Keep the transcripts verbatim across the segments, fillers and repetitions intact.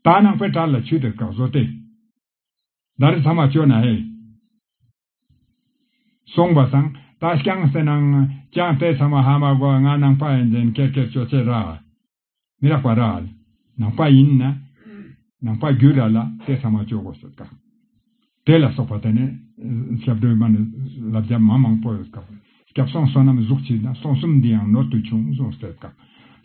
ད་ནང་པའི་གྲལ་ལ་ཆུད་དེ་བཀག་བཟོ་སྟེ། ད་རེས་ཚང་མ་བཅོས་ན་ཧེ། སོང་བ་སང་ད་རྐྱང་སེ་ནང་རྐྱང་དེ་ཚང་མ་ཧ་མ་གོ། ང་ནང་པ་ཡིན་ཟེར་ཁེར་ཁེར་བཅོས་ཚེ་ར། མི་རག་པ་ར། ནང་པ་ཡིན་ན། ནང་པ་རྒྱུད་ར་ལ་དེ་ཚང་མ་བཅོས་དགོས་སོ་བཀག་དེ་ལ་སོགས་པ་དེ་ནས་སྐྱབས་འགྲོའི་མ་ནི་བསླབ་བྱ་མ་མང་པོ་ཡོད་སྐབས། སྐྱབས་སོང་བསོད་ནམས་གཟུགས་ཆེ་ན་སོང་གསུམ་འདི་ཡང་ནོར་དུ་ཆུང་གསུངས་ཏེ་བཀག་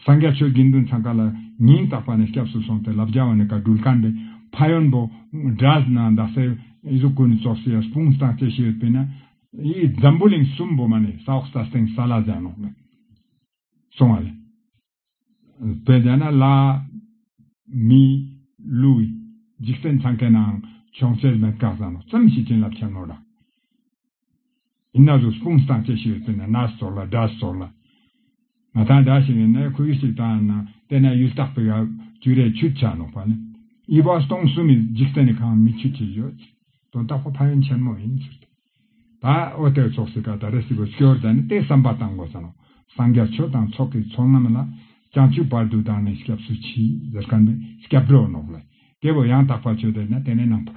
སངས་རྒྱས་ཆོས་དགེ་འདུན་ཚང་ཀ་ལ་ཉིན་རྟག་པ་ནས་སྐྱབས་སུ་སོང་སྟེ་བསླབ་བྱ་བ་ནས་ཀ་འགྲུལ་མཁན་དེ་ཕ་ཡོན་པོ་འདྲ་ན་འདག་སེ་ཨི་ཟུག་ཀུན་ཙོགས་སེ་སྤུངས་སྟངས་ཅེས་ཤེས་ཡོད་པས་ན། ཨི་འཛམ་བུ་གླིང་གསུམ་པོ་མ་ནས་ས་འོག་ས་སྟེང་ས་ལ་ཟ་ནོག་ནས་སོང་བ་ལས། དཔེ་བྱས་ན་ལ། མི། ལུས། འཇིག་རྟེན་ཚང་ཀའི་ནང་བྱུང་ཚད་མེད་ཀ་ཟ་ནོ་ཙམ་ཞིག་བྱིན་རླབས་ཆེན་མོ་ར། ཡིན་ན་རུ་སྤུངས་སྟངས་ཅེས་ཤིག་ཡོད་པས་ན་ནས་ཚོར་ལ་འདྲ་ཚོར་ལ། ང་ད་འདྲ་ཞིག་ཡིན་ན་ཁུ་ཡུ་ཞིག་བཏང་ན་དེ་ན་ཡུལ་རྟག་པའི་ཡ་བཅུ་རེ་ཆུད་ཆ་ནོག་པ་ནི། ཨི་བ་སྟོང་གསུམ་མི་འཇིག་རྟེན་ནི་གང་མི་ཆུད་ཅིག་ཡོད། དོན་དག་པོ་ཕ་ཡོན་ཆེན་མོ་ཡིན་ཟེར་ཏེ། ད་ཨོ་ཏེ་ཚོགས་སི་ཀ་ད་རེ་སི་གོ་སྐྱོར་ད་ནི་དེ་བསམ་པ་བཏང་དགོས་ས་ནོ། སངས་རྒྱས་ཆོས་དང་ཚོགས་ཀྱི་ཚོགས་རྣམས་ལ། བྱང་ཆུབ་བར་དུ་བདག་ནི་སྐྱབས་སུ་མཆི་ཟེར་མཁན་པའི་སྐྱབས་འགྲོ་ནོག་ལེ། དེ་བོ་ཡང་དག་པ་ཆོས་དེ་ན་དེ་ནས་ནང་པ།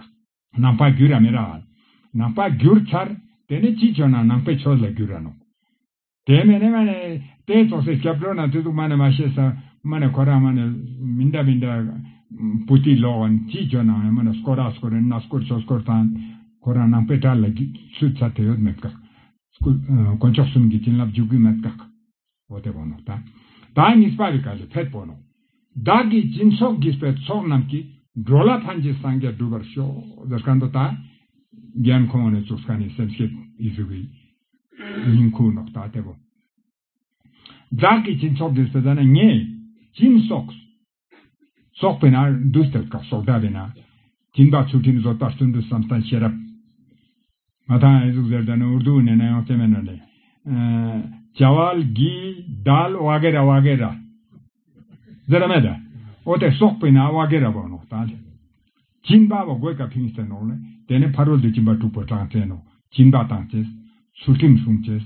ནང་པ་རྒྱུད་ར་མི་ར། ནང་པ་རྒྱུད་ཚར། དེ་ནས་ཅི་ཆོས་ན་ནང་པའི་ཆོས་ལ་རྒྱུད་ར་ནོག་དེ་མེད་ནས་མ་ནས་དེ་ཚོགས་སེ་སྐྱབས་འགྲོ་ན་དེ་ཚོགས་མ་ནས་མ་ཤེས་ས་མ་ནས་ཁོ་རང་མ་ནས་མི་འདྲ་མི་འདྲ་པུ་ཏི་ལོག་ཅི་བྱོས་ན་མ་ནས་སྐོར་ར་སྐོར་ར་ན་སྐོར་ཆོས་སྐོར་དང་ཁོ་རང་ནང་པའི་གྲལ་ལ་ཚུད་ཚར་དེ་ཡོད་མེད་ཀ། དཀོན་མཆོག་གསུམ་གྱི་བྱིན་རླབས་འཇུག་གི་མེད་ཀ། འོ་དེ་བོ་ནོ་ད། ད་གཉིས་པ་རི་ཀ་ལི་ཕེད་པོ་ནོ། བདག་གིས་སྦྱིན་སོགས་བགྱིས་པའི་ཚོགས་རྣམས་ཀྱིས། འགྲོ་ལ་ཕན་ཕྱིར་སངས་རྒྱས་འགྲུབ་པར་ཤོག་ཟེར་མཁན་པོ་ད། རྒན་ཁོང་ནས་བཙུགས་མཁན་ནི་སེམས་བསྐྱེད་ཡིད་གཟུགས་ཀྱི་ཉིང་ཁུ་ནོག་ད་དེ་བོ། བདག་གིས་སྦྱིན་སོགས་བགྱིས་པའི་ཟེར་ན་ངས་སྦྱིན་སོགས། སོགས་པའི་ནང་འདུས་ཏེ་བཀག་སོགས་བདག་པའི་ནང་། སྦྱིན་པ་ཚུལ་ཁྲིམས་བཟོད་པ་བརྩོན་འགྲུས་བསམ་གཏན་ཤེས་རབ། ང་དང་ཨེ་ཟུག་ཟེར་ད་ནི་ཨུར་དུ་ནས་ན་ཡང་ཅེ་མེ་ན་ནི། ཅ་ཝལ་གི་དལ་ཝ་གེ་ར་ཝ་གེ་ར། ཟེར་ར་མེད་ད། ཨོ་དེ་སོགས་པའི་ནང་ཝ་གེ་ར་བོ་ནོག་ད་ལེ། སྦྱིན་པ་བ་གོས་ཀ་ཕིང་སྟེ་ནོག་ལེ། དེ་ནས་ཕ་རོལ་ཏུ་སྦྱིན་པ་དྲུག་པོ་དྲངས་ཏེ་ནོག་སྦྱིན་པ་བཏང་ཅེས། ཚུལ་ཁྲིམས་སྲུང་ཅེས།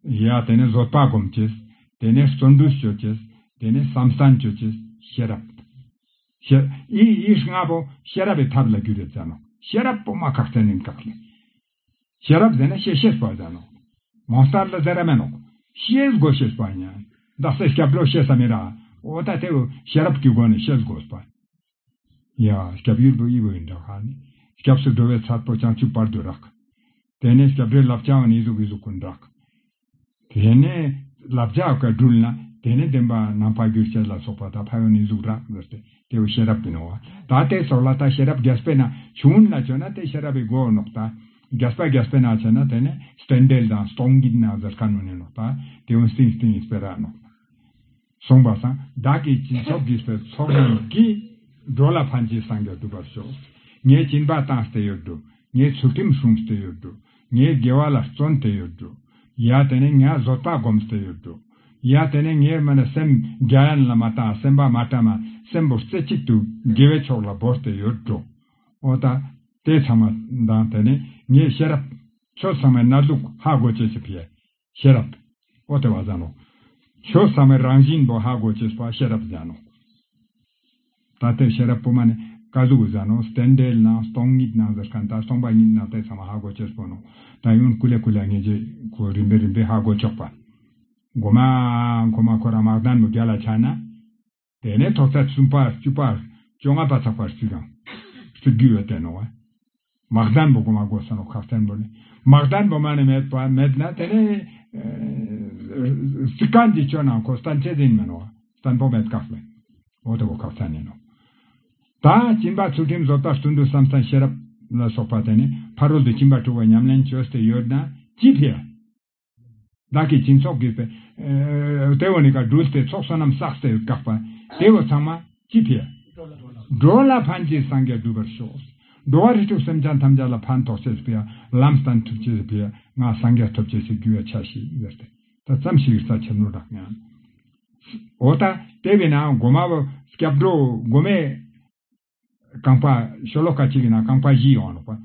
ཡ་དེ་ནས་བཟོད་པ་སྒོམ་ཅེས། དེ་ནས་བརྩོན་འགྲུས་སྤྱོད་ཅེས། དེ་ནས་བསམ་གཏན་སྤྱོད་ཅེས་ཤེས་རབ། ཤེས་ཨི་ཨི་ལྔ་པོ་ཤེས་རབ་པའི་ཐབས་ལ་འགྱུར་རེད་ཟེར་ནོག་ཤེས་རབ་པོ་མ་ཁག་ཅན་ཡིན་ཁག་ལེ། ཤེས་རབ་ཟེར་ན་ཤེས་ཤེས་པ་ཟེར་ནོག་མོན་སྟར་ལ་ཟེར་ར་མེད་ནོག་ཤེས་དགོས་ཤེས་པ་ཡིན། བདག་སའི་སྐྱབས་འགྲོ་ཤེས་ས་མི་ར། འོ་ད་དེ་བོ་ཤེས་རབ་ཀྱི་སྒོ་ནས་ཤེས་དགོས་པ། ཡ་སྐྱབས་ཡུལ་བོ་ཨི་བོ་ཡིན་འདྲ་ཧ་ནི། སྐྱབས་སུ་འགྲོ་བའི་ཚད་པོ་བྱང་ཆུབ་བར་དུ་རག་དེ་ནས་སྐྱབས་འགྲོའི་བསླབ་བྱ་བ་ནི་ཨི་ཟུག་ཨི་ཟུག་ཀུན་རག་དེ་ནས་བསླབ་བྱ་བཀའ་འགྲུལ་ན་དེ་ནས་བདེན་པ་ནང་པ་རྒྱུད་བཤད་ལ་སོགས་པ་དང་ཕ་ཡོན་ནི་གཟུགས་རག་ཟེར་ཏེ་དེ་བོ་ཤེས་རབ་ཡིན་ནོ། ད་དེ་སོགས་ལ་ད་ཤེས་རབ་རྒྱས་པའི་ན་ཆུང་ངུན་ལ་བྱོན་ན་དེ་ཤེས་རབ་པའི་སྒོ་ནོག་ད་རྒྱས་པ་རྒྱས་པའི་ན་བྱོན་ན་དེ་ནས་རྟེན་འབྲེལ་དང་སྟོང་ཉིད་ན་ཟེར་ཁ་ནོ་ནི་ནོག་ད་དེ་བོ་སྟིང་སྟིང་ཡིན་སྤེ་ར་ནོག་གསུངས་པ་སང་བདག་གིས་སྦྱིན་སོགས་བགྱིས་པའི་ཚོགས་རྣམས་ཀྱིས། འགྲོ་ལ་ཕན་ཕྱིར་སངས་རྒྱས་འགྲུབ་པར་ཤོག་ངས་སྦྱིན་པ་བཏང་སྟེ་ཡོད་འགྲོ། ངས་ཚུལ་ཁྲིམས་སྲུང་སྟེ་ཡོད་འགྲོ། ངས་དགེ་བ་ལ་བརྩོན་ཏེ་ཡོད་འགྲོ། ཡ་དེ་ནས་ངས་བཟོད་པ་སྒོམ་སྟེ་ཡོད་འགྲོ། ཡ་དེ་ནས་ངས་མ་ནི་སེམས་རྒྱ་ཡན་ལ་མ་བཏང་སེམས་པ་མ་བཀྲམ་སེམས་པོ་རྩེ་གཅིག་ཏུ་དགེ་བའི་ཕྱོགས་ལ་བོར་ཏེ་ཡོད་འགྲོ། འོ་ད་དེ་ཚང་མ་དང་དེ་ནས་ངས་ཤེས་རབ་ཆོས་ཚང་མའི་གནས་ལུགས་ཧ་གོ་ཅེས་སི་ཕི་ཡ། ཤེས་རབ། ཨོ་དེ་བ་ཟ་ནོ། ཆོས་ཚང་མའི་རང་བཞིན་པོ་ཧ་གོ་ཅེས་པ་ཤེས་རབ་ཟ་ནོ། ད་ལྟའི་ཤེས་རབ་པོ་མ་ནི་ཀ་ཟུག་ཟ་ནོ། རྟེན་འབྲེལ་ནང་སྟོང་ཉིད་ནང་ཟེར་མཁན་ད་སྟོང་པ་ཉིད་ནང་དེ་ཚང་མ་ཧ་གོ་ཅེས་པོ་ནོ། ད་ཡུན་ཀུ་ལེ་ཀུ་ལེ་ངེས་ཅེས་ཁོ་རིམ་པས་རིམ་པས་ཧ་གོ་ཆོག་པ། མགོ་མ་མགོ་མ་ཁོ་རང་དམག་དོན་མོ་རྒྱ་ལ་ཆགས་ན། དེ་ནས་ཐོག་ཚད་གསུམ་པ་བཅུ་པ་བཅོ་ལྔ་པ་ཚགས་པར་བརྩི་དང་། བརྩི་རྒྱུ་ཡོད་དེ་ནོ་བ། དམག་དོན་པོ་གོ་མ་གོ་ས་ནོ་ཁག་བརྟན་པོ་ནི། དམག་དོན་པོ་མ་ནི་མེད་པ་མེད་ན་དེ་ནས་བརྩི་མཁན་གྱི་ཆོས་ནང་ཁོ་བརྟན་ཆེ་ཟིན་མེད་ནོ་བ། བརྟན་པོ་མེད་ཁག་ལས། འོ་དེ་བོ་ཁག་ཚ་ནི་ནོ། ད་སྦྱིན་པ་ཚུལ་ཁྲིམས་བཟོད་པ་བརྩོན་འགྲུས་བསམ་གཏན་ཤེས་རབ་ལ་སོགས་པ་དེ་ནི་ཕ་རོལ་ཏུ་ཕྱིན་པ་དྲུག་པ་ཉམས་ལེན་བྱོས་ཏེ་ཡོད་ན་ཅི་ཕི་ཡ། བདག་གིས་སྦྱིན་སོགས་བགྱིས་པའི། ཨེ་དེ་བོ་ནི་ཀ་འགྲུལ་ཏེ་ཚོགས་བསོད་ནམས་བསགས་ཏེ་བཀག་པ། དེ་བོ་ཚང་མ་ཅི་ཕི་ཡ། འགྲོ་ལ་ཕན་ཕྱིར་སངས་རྒྱས་འགྲུབ་པར་ཤོག་འགྲོ་བ་རིགས་དྲུག་སེམས་ཅན་ཐམས་ཅད་ལ་ཕན་ཐོགས་ཅེས་ཕི་ཡ་ལམ་བསྟན་ཐུབ་ཅེས་ཕི་ཡ་ང་སངས་རྒྱས་ཐོབ་ཅེས་སི་རྒྱུ་ཡ་ཆ་ཤིག་ཟེར་ཏེ་ད་ཙམ་ཞིག་རྩ་ཆེན་མོ་རག་ཡང་། འོ་ད་དེ་བས་ན་མགོ་མ་བོ་སྐྱབས་འགྲོ་མགོ་མའི། རྐང་པ་ཤོ་ལོ་ཀ་གཅིག་ཡིན་ན་རྐང་པ་བཞི་ཡོང་ནོག་པ།